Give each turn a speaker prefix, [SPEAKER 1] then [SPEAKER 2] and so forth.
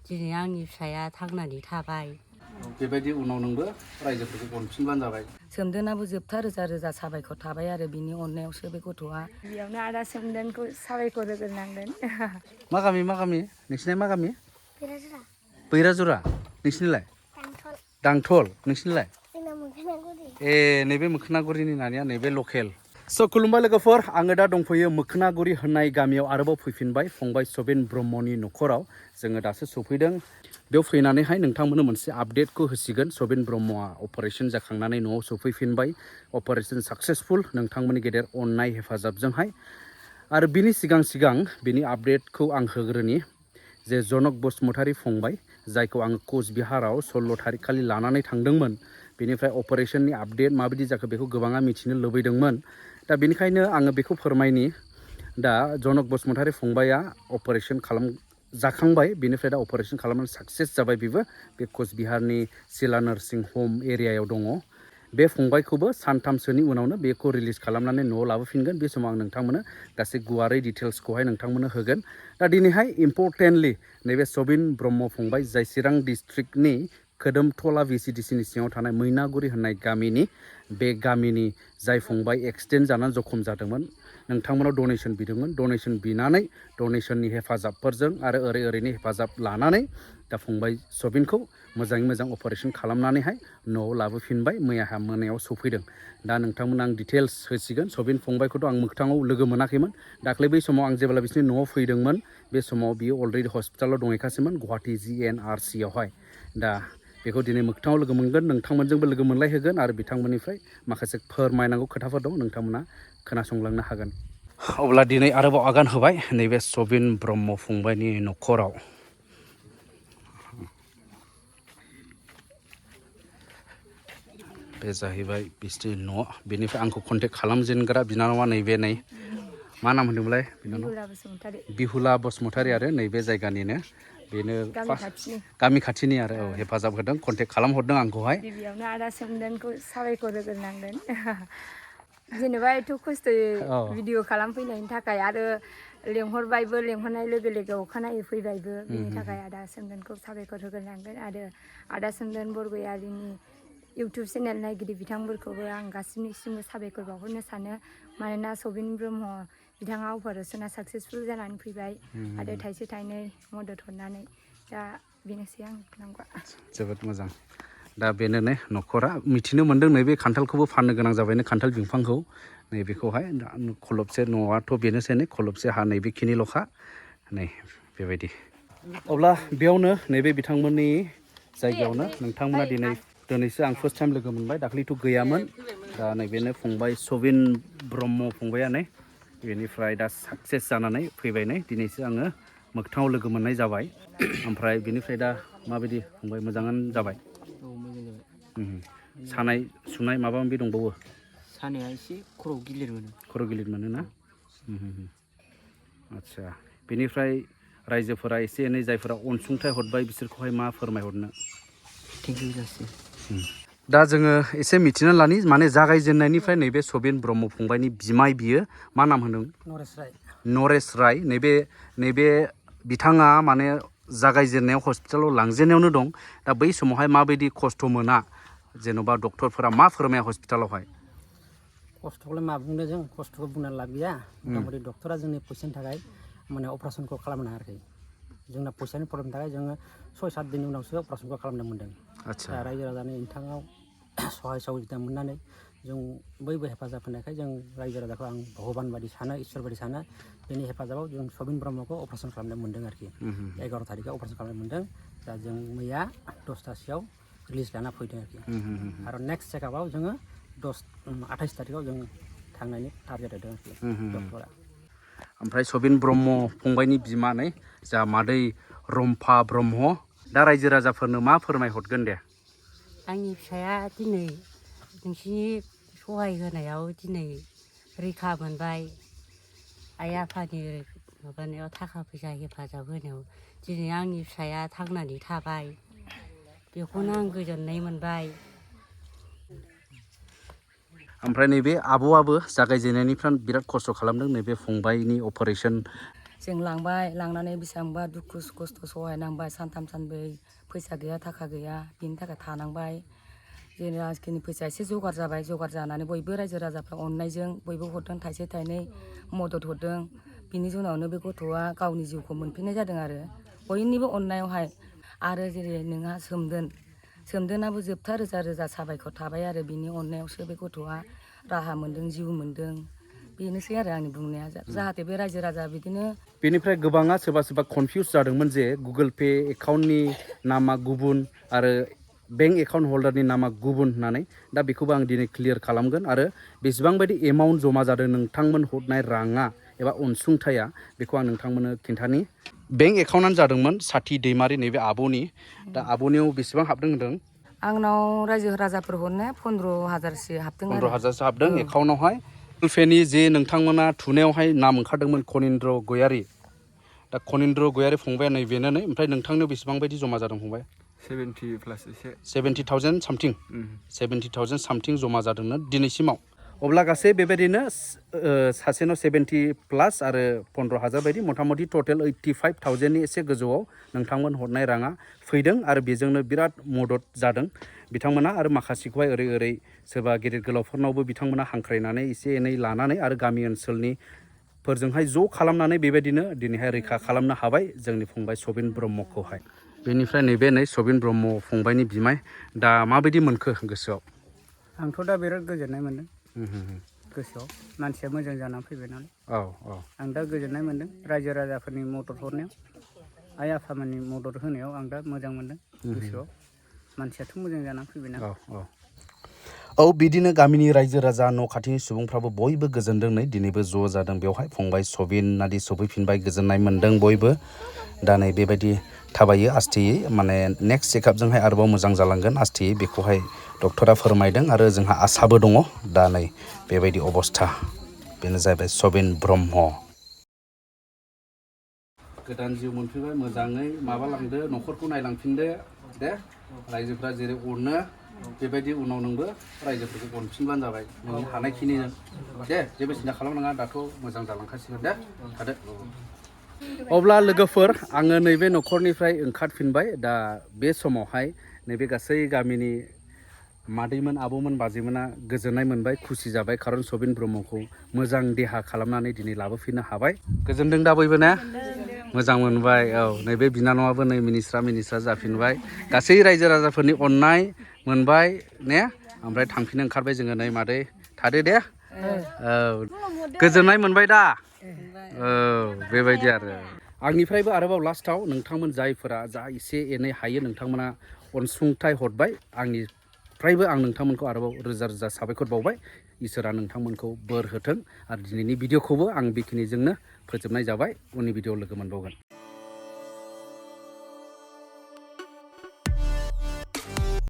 [SPEAKER 1] दिनै आंनि फिसाया थांनानै थाबाय।
[SPEAKER 2] बेबायदि उनाव नोंबो रायजोफोरखौ अनफिनबानो जाबाय।
[SPEAKER 1] सोमदोनाबो जोबथा रोजा रोजा साबायखर थाबाय आरो बिनि अननायावसो बे गथ'आ।
[SPEAKER 3] बेयावनो आदा सोमदोनखौ साबायखर होग्रोनांगोन।
[SPEAKER 2] मा गामि नोंसिना मा गामि?
[SPEAKER 4] बैराजुरा।
[SPEAKER 2] बैराजुरा नोंसिनिलाय? दांथल नोंसिनिलाय?
[SPEAKER 4] जोंना मोखोनागुरि।
[SPEAKER 2] ए नैबे मोखोनागुरिनि नानिया नैबे लकेल। स' खुलुमबाय लोगोफोर, आङो दा दंफैयो मोखोनागुरि होननाय गामियाव आरोबाव फैफिनबाय फंबाय सबिन ब्रह्मनि न'खराव। जोङो दासो सफैदों। बेयाव फैनानैहाय नोंथांमोननो मोनसे आपडेटखौ होसिगोन। सबिन ब्रह्मआ अपारेशन जाखांनानै न'आव सफैफिनबाय। अपारेशन साक्सेसफुल नोंथांमोननि गेदेर अननाय हेफाजाबजोंहाय। आरो बिनि सिगां बिनि आपडेटखौ आं होग्रोनि जे जनक बसुमतारी फंबाय, जायखौ आङो कचबिहाराव 16 थारिख खालि लानानै थांदोंमोन। बेनिफ्राय अपारेशननि आपडेट माबायदि जाखो बेखौ गोबाङा मिथिनो लुबैदोंमोन। दा बेनिखायनो आङो बेखौ फोरमायनि। दा जनक बसुमतारी फंबाया अपारेशन जाखांबाय। बेनिफ्राय दा अपारेशन खालामनानै साक्सेस जाबाय। बेबो बे कचबिहारनि सिला नार्सिं हम एरियायाव दङ। बे फंबायखौबो सानथामसोनि उनावनो बेखौ रिलिज खालामनानै न'आव लाबोफिनगोन। बे समाव आं नोंथांमोननो गासै गुवारै डिटेल्सखौहाय नोंथांमोननो होगोन। दा दिनैहाय इम्परटेन्टलि नैबे सबिन ब्रह्म फंबाय, जाय चिरां डिस्ट्रिक्टनि खोदोमथला VCDCनि सिङाव थानाय मैनागुरि होननाय गामिनि, बे गामिनि जाय फंबाय एक्सिडेन्ट जानानै जखम जादोंमोन, नोंथांमोनाव डनेसन बिदोंमोन। डनेसन बिनानै डनेसननि हेफाजाबफोरजों आरो ओरैनि हेफाजाब लानानै दा फंबाय सबिनखौ मोजाङै मोजां अपारेशन खालामनानैहाय न'आव लाबोफिनबाय। मैया मोनायाव सफैदों। दा नोंथांमोन आं डिटेल्स होसिगोन। सबिन फंबायखौथ' आं मोगथाङाव लोगो मोनाखैमोन। दाख्लै बै समाव आं जेब्ला बिसोरनि न'आव फैदोंमोन, बे समाव बियो अलरेडि हस्पिटालाव दंहैखासैमोन, गुवाहाटि GNRC आवहाय। दा बेखौ दिनै मोगथाङाव लोगो मोनगोन, नोंथांमोनजोंबो लोगो मोनलायहोगोन आरो बिथांमोननिफ्राय माखासे फोरमायनांगौ खोथाफोर दं, नोंथांमोना खोनासंलांनो हागोन। अब्ला दिनै आरोबाव आगान होबाय नैबे सबिन ब्रह्म फंबायनि न'खराव। बे जाहैबाय बिसोरनि न'। बेनिफ्राय आंखौ कन्टेक्ट खालामजेनग्रा बिनानावा नैबे नै, मा नाम होनदोंमोनलाय बिनानाव?
[SPEAKER 3] बिहुला बसुमतारी।
[SPEAKER 2] बिहुला बसुमतारी आरो नैबे जायगानिनो। बेनो गामि खाथिनि आरो हेफाजाब होदों, कन्टेक्ट खालामहरदों आंखौहाय।
[SPEAKER 3] गिबियावनो आदा सोमदोनखौ साबायखर होग्रोनांगोन। जेनेबा एथ' खस्थ'यै भिडिअ खालामफैनायनि थाखाय, आरो लेंहरबायबो, लेंहरनाय लोगो लोगो अखानायै फैबायबो। बिनि थाखाय आदा सोमदोनखौ साबायखर होग्रोनांगोन। आरो आदा सोमदोन बरगयारिनि इउटुब चेनेल नायगिरि बिथांफोरखौबो आं गासैनिसिमबो साबायखर बावहरनो सानो। मानोना सबिन ब्रह्म बिथाङा अपारेशना साक्सेसफुल जानानै फैबाय आरो थाइसे थाइनै मदद हरनानै। दा बेनोसै आं बुंनांगौआ।
[SPEAKER 2] जोबोद मोजां। दा बेनो न'खरा। मिथिनो मोन्दों नैबे खान्थालखौबो फाननो गोनां जाबायनो, खान्थाल बिफांखौ। नैबेखौहाय खलबसे, न'आथ' बेनोसै नै खलबसे हा नैबेखिनिल'खा नै बेबायदि। अब्ला बेयावनो नैबे बिथांमोननि जायगायावनो नोंथांमोना दिनैसो आं फार्स्ट टाइम लोगो मोनबाय। दाख्लैथ' गैयामोन। दा नैबेनो फंबाय सबिन ब्रह्म फंबाया नै, बेनिफ्राय दा साक्सेस जानानै फैबाय नै। दिनैसो आङो मोगथाङाव लोगो मोननाय जाबाय। ओमफ्राय बेनिफ्राय दा माबायदि फंबाय? मोजाङानो जाबाय?
[SPEAKER 5] औ, मोजां जाबाय।
[SPEAKER 2] सानाय सुनाय माबा माबि दंबावो?
[SPEAKER 5] सानाया एसे खर' गिलिर मोनो।
[SPEAKER 2] खर' गिलिर मोनोना? आदसा, बेनिफ्राय रायजोफोरा एसे एनै जायफोरा अनसुंथाइ हरबाय, बिसोरखौहाय मा फोरमायहरनो?
[SPEAKER 5] थेंक इउ जासि।
[SPEAKER 2] दा जोङो एसे मिथिना लानि, माने जागायजेननायनिफ्राय नैबे सबिन ब्रह्म फंबायनि बिमाय, बियो मा नाम होनदों? नरेश राय। नैबे बिथाङा माने जागायजेननायाव हस्पिटालाव लांजेननायावनो दं। दा बै समावहाय माबायदि खस्थ' मोना? जेन'बा डक्टरफोरा मा फोरमाया हस्पिटालावहाय?
[SPEAKER 6] खस्थ'खौलाय मा बुंनो, जों खस्थ'खौ बुंनानै लाब गैया। मथा मथि डक्टरा जोंनि फैसानि थाखाय माने अपारेशनखौ खालामनो हायाखै। जोंना फैसानि प्रब्लेमनि थाखाय जोङो 6-7 दिननि उनावसो अपारेशनखौ खालामनो मोन्दों। दा रायजो राजानि नोंथाङाव सहाय सहायता मोननानै जों बयबो हेफाजाब होनायखाय जों रायजो राजाखौ आं भगबान बादि सानो, इसोर बादि सानो। बेनि हेफाजाबाव जों सबिन ब्रह्मखौ अपारेशन खालामनो मोन्दों आरोखि। 11 थारिखआव अपारेशन खालामनो मोन्दों। दा जों मैया 10थासोआव रिलिज लाना फैदों आरोखि। आरो नेक्स्ट चेकआपआव जोङो 28 थारिखआव जों थांनायनि टारगेट होदों आरोखि डक्टरा।
[SPEAKER 2] ओमफ्राय सबिन ब्रह्म फंबायनि बिमा नै, जा मादै रम्फा ब्रह्म, दा रायजो राजाफोरनो मा फोरमायहरगोन दे?
[SPEAKER 1] आंनि फिसाया दिनै नोंसिनि सहाय होनायाव दिनै रैखा मोनबाय। आइ आफानि माबानायाव, थाखा फैसा हेफाजाब होनायाव दिनै आंनि फिसाया थांनानै थाबाय। बेखौनो आं गोजोननाय मोनबाय।
[SPEAKER 2] ओमफ्राय नैबे आब'आबो जागायजेननायनिफ्राय बिराद खस्थ' खालामदों नैबे फंबायनि अपारेशन
[SPEAKER 7] जों लांबाय लांनानै बेसेबांबा दुखु खस्थ' सहायनांबाय सानथाम सानब्रै फैसा गैया थाखा गैया बिनि थाखाय थानांबाय जेराखिनि फैसा एसे जगार जाबाय जगार जानानै बयबो रायजो राजाफ्रा अननायजों बयबो हरदों थाइसे थाइनै मदद हरदों बिनि जुनावनो बे गथ'आ गावनि जिउखौ मोनफिननाय जादों आरो बयनिबो अननायावहाय आरो जेरै नोंहा सोमदोनाबो जोबथा रोजा रोजा साबायखर थाबाय आरो बिनि अननायावसो बे गथ'आ राहा मोन्दों जिउ मोन्दों बेनोसै आरो आंनि बुंनाया जाहाथे बे रायजो राजा बिदिनो
[SPEAKER 2] बेनिफ्राय गोबाङा सोरबा सोरबा कनफिउस जादोंमोन जे गुगोल पे एकाउन्टनि नामा गुबुन आरो बेंक एकाउन्ट हल्डारनि नामा गुबुन होननानै दा बेखौबो आं दिनै क्लियार खालामगोन आरो बेसेबां बायदि एमाउन्ट जमा जादों नोंथांमोन हरनाय राङा एबा अनसुंथाया बेखौ आं नोंथांमोननो खिन्थानि बेंक एकाउन्टआनो जादोंमोन साथि दैमारि नैबे आब'नि दा आब'नियाव बेसेबां हाबदों होनदों
[SPEAKER 7] आंनाव रायजो राजाफोर हरनाया 15,000सो हाबदों आरो
[SPEAKER 2] 15,000सो हाबदों एकाउन्टआवहाय गुगोल जे नोंथांमोना थुनायावहाय नाम ओंखारदोंमोन कनिन्द्र गयारि दा कनिन्द्र गयारि फंबाया नैबेनो ओमफ्राय नोंथांनो बेसेबां बायदि जमा जादों फंबाय
[SPEAKER 5] 70 प्लास एसे
[SPEAKER 2] 70,000 सामथिं 70,000 सामथिं जमा जादोंनो दिनैसिमाव अब्ला गासै बेबायदिनो सासेनाव 70 प्लास आरो 15,000 बायदि मथा मथि टटेल 85,000नि एसे गोजौआव नोंथांमोन हरनाय राङा फैदों आरो बेजोंनो बिराद मदद जादों बिथांमोना आरो माखासेखौहाय ओरै सोरबा गेदेर गोलावफोरनावबो बिथांमोना हांख्रायनानै एसे एनै लानानै आरो गामि ओनसोलनि फोरजोंहाय ज' खालामनानै बेबायदिनो दिनैहाय रैखा खालामनो हाबाय जोंनि फंबाय सबिन ब्रह्मखौहाय बेनिफ्राय नैबे सबिन ब्रह्म फंबायनि बिमाय दा माबायदि मोनखो गोसोआव
[SPEAKER 6] आंथ' दा बिराद गोजोननाय मोन्दों गोसोआव मानसिया मोजां जानानै फैबाय नालाय आं दा गोजोननाय मोन्दों रायजो राजाफोरनि मदद हरनायाव आइ आफामोननि मदद होनायाव आं दा मोजां मोन्दों गोसोआव मानसियाथ' मोजां जानानै फैबाय नालाय
[SPEAKER 2] औ बिदिनो गामिनि रायजो राजा न' खाथिनि सुबुंफ्राबो बयबो गोजोनदों नै दिनैबो ज' जादों बेवहाय फंबाय सबिन नादि सफैफिनबाय गोजोननाय मोन्दों बयबो दा नै बेबायदि थाबायो आस्थेयै माने नेक्स्ट चेकआपजोंहाय आरोबाव मोजां जालांगोन आस्थेयै बेखौहाय डक्टरा फोरमायदों आरो जोंहा आसाबो दङ दा नै बेबायदि अबस्था बेनो जाहैबाय सबिन ब्रह्म गोदान जिउ मोनफैबाय मोजाङै माबालांदो न'खरखौ नायलांफिनदो दे रायजोफ्रा जेरै अनो बेबायदि उनाव नोंबो रायजोफोरखौ अनफिनबानो जाबाय नोंनि हानायखिनिजों दे जेबो सिन्था खालामनाङा दाथ' मोजां जालांखासिगोन दे थादो अब्ला लोगोफोर आङो नैबे न'खरनिफ्राय ओंखारफिनबाय दा बे समावहाय नैबे गासै गामिनि मादैमोन आबौमोन बाजैमोना गोजोननाय मोनबाय खुसि जाबाय खारन सबिन ब्रह्मखौ मोजां देहा खालामनानै दिनै लाबोफिननो हाबाय गोजोनदों दा बयबो ने मोजां मोनबाय औ नैबे बिनानावाबो नै मिनिस्रा जाफिनबाय गासै रायजो राजाफोरनि अननाय मोनबाय ने ओमफ्राय थांफिननो ओंखारबाय जोङो नै मादै थादो दे औ गोजोननाय मोनबाय दा औ बेबायदि आरो आंनिफ्रायबो आरोबाव लास्टाव नोंथांमोन जायफोरा जा एसे एनै हायो नोंथांमोना अनसुंथाइ हरबाय आंनिफ्रायबो आं नोंथांमोनखौ आरोबाव रोजा रोजा साबायखर बावबाय इसोरा नोंथांमोनखौ बोर होथों आरो दिनैनि भिडिअखौबो आं बेखिनिजोंनो फोजोबनाय जाबाय उननि भिडिअ लोगो मोनबावगोन